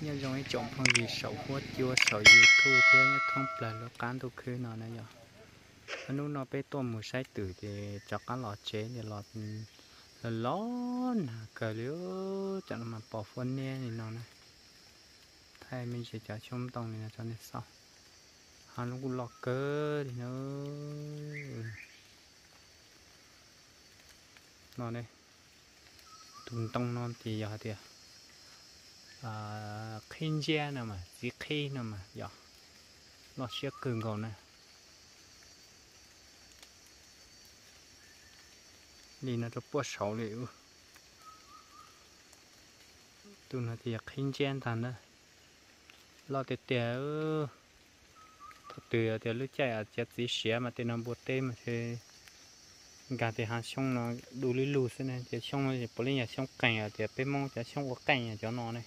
Nyob zoo ib tsoom phooj ywg saum huab cua saum YouTube thiab nyob thoob plaws lub qab ntuj khwb no na yom. Hnub no peb tuaj mus saib twm ces rov qab los tsev ces los los los nag kawg li. Cov no mas pos huab niab li no na. Thaij me ntsis cov xyoob ntoo li no rau nej xauj. Ho lub kuj loj kawg li na. No ne, tus ntoo no ces yog hais tias qhib ntsiab no mas, txiv qhib no mas yog loj siab kawg nkaus na. Li no rau puag saud li. Tus no ces yog qhib ntsiab ntag na. Loj tiag tiag. Thaum twg tias lub caij txiav txiv siav mas tej no npua teb mas nkag tej hav xyoob no du lug lug xwb ne. Cov xyoob no puav leej yog xyoob qeej, tias peb Hmoob cov xyoob ua qeej cov no ne.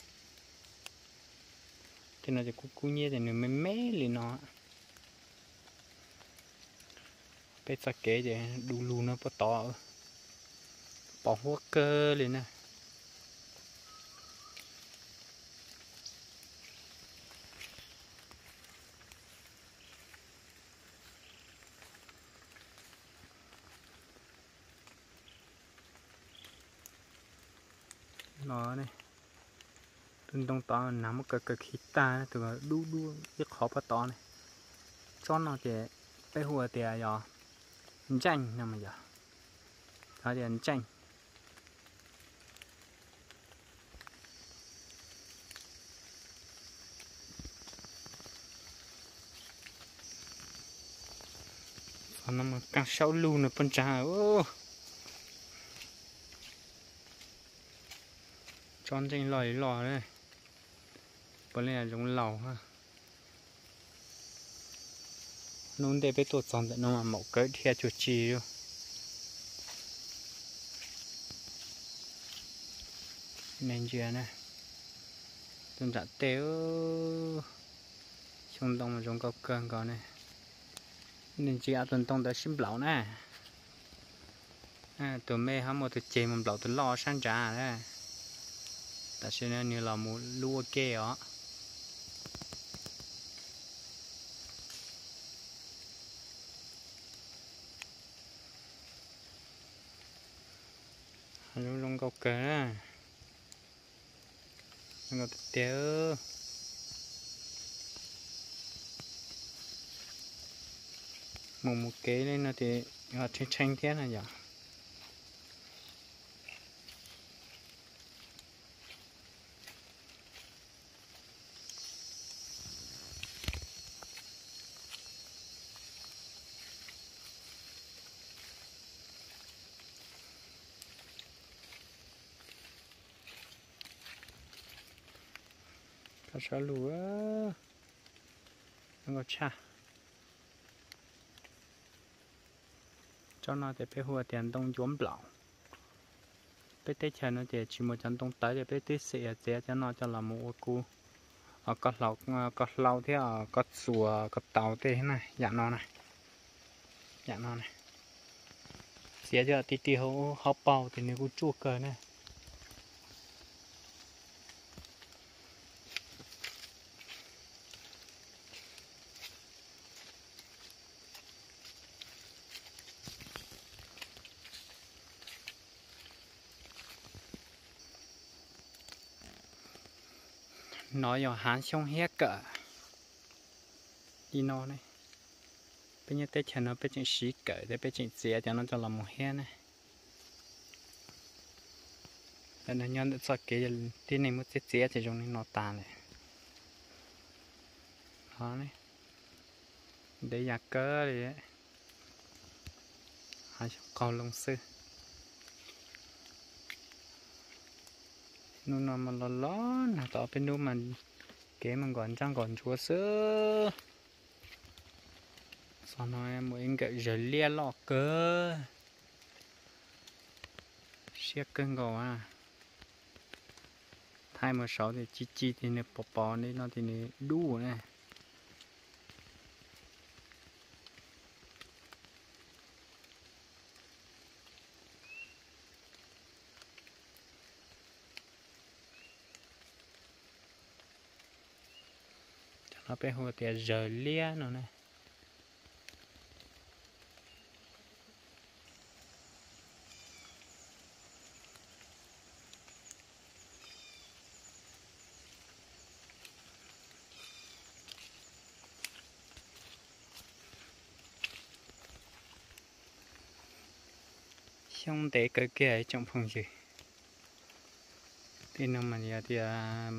Tej no ces kub kub nyiab ces nws me me li no. Peb txoj kev ces du lug no puag tod, pos huab kawg li na. No ne, tus ntoo tod nag muab kaw kaw khi tag, tus dub dub ib qho puag tod ne. Tsob no ces peb hu tias yog ntseej no mas yog, yog tias ntseej. Qhov no mas kaaj saub lug no puag ntsag. Tsob ntseej loj li loj, puav leej zoov laus. Hnub ntej peb tuaj txog ntawm no mas maum kawg dhia cuag tsi li. Nej ntsia na, tuaj nram tej, xyoob ntoo mas zoo nkauj kawg nkaus ne. Nej ntsia tus ntoo ntawd sib nplaum na. Tus me ho muaj tus ceg mus nplaum tus loj sab nrad na. Tam sim no nws los mus lub ua ke os. Zoo nkauj kawg na. Zoo nkauj tiag tiag. Mus mus kev li no ces tshee tshee thiab na yom. Koj saib lug, zoo nkauj tshaj. Tsob no ces peb hu tias ntoo ncuav nplaum. Peb teb chaws no ces tsis muaj cov ntoo tawv ces peb twb xiam txiav cov no coj los mus ua kuv, koj hlau thiab koj txuas koj taus tej na, yam no na. Yam no na, txiav coj ti ti hauv hauv paug ces nws kuj tsuaj kawg na. No yog hav xyoob hiab kawm li no ne. Peb nyob teb chaws no peb tseem siv kawm thiab peb tseem txiav cov no coj los mus hiab ne. Tam no nyob ntawm txoj kev tib neeg muab txiav txiav ces zoo li no tas lawm. Ntev yam kawg li. Hav xyoob qaug loo xwb. Hnub no mas los los nag, tom peb hnub mas kev mas nkaum ntsaj nkaum ntsuav xwb. Txog no mus ib nkawm zawg liab loj kawg, siab kawg nkaus. Thaij mus saud ces ci ci ces nws pos pos li no ces nws dub na. Qhov peb hu tias zaws liab no na. Xyoob ntev kawg kiag ib tsoom phooj ywg. Tej no mas yog tias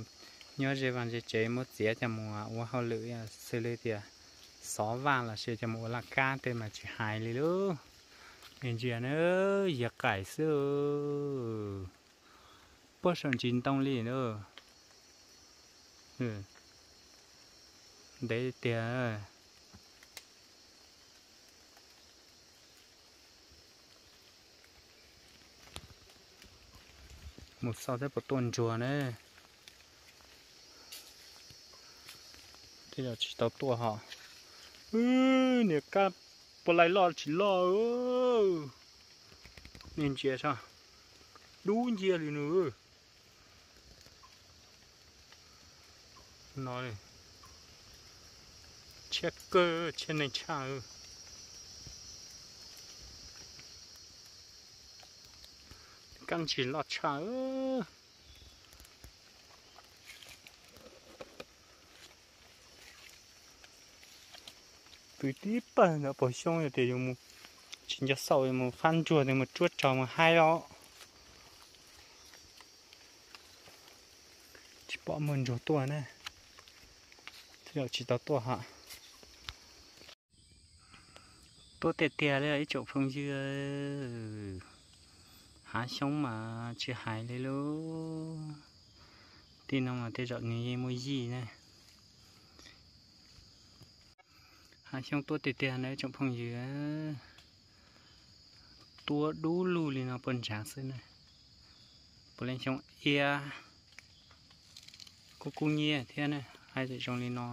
nyob ze vaj ze tsev muab txiav coj mus ua hauj lwm, xws li tias xov vaj los sis coj mus ua laj kab tej mas tsis hais li lauj. Nej ntsia na, yiag qaim xwb. Puag saum ntsis ntoo li na. Ntev tiag. Mus xauj thiab puas tuaj ntsuag na. Tej zaum tsis tau tuaj hos. Niag kab puas laij loj tsis loj. Nej ntsia saib, dub nciab li no. No, tshiab kawg, tshiab neeg tshaj. Kab ntsis loj tshaj. Pw tib pawg ntawd pog xyoob, yog tias yus mus tsis nco xauj, yus mus fab ntsuag, yus mus tsuab tsaug mus haib los tsis pom muaj ntsuag tuaj na. Tej zaum tsis tau tuaj hos. Tuaj tiag tiag li ib tsoom phooj ywg. Hav xyoob mas tsis hais li lauj. Tej no mas tej zaum nws yeej muaj yij na. Hav xyoob tuaj tiag tiag na ib tsoom phooj ywg. Tuaj dub lug li no puag nrad xwb na. Puav leej xyoob iab, kub kub nyiab thiab na, haib zoo li no.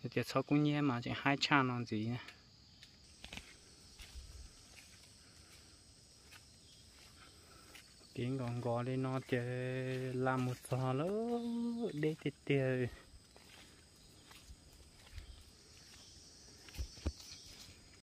Yog tias txhob kub nyiab mas tseem haib tshaj no ntxiv na. Kev nkos nkos li no ces laj mus txog lawm, deb tiag tiag.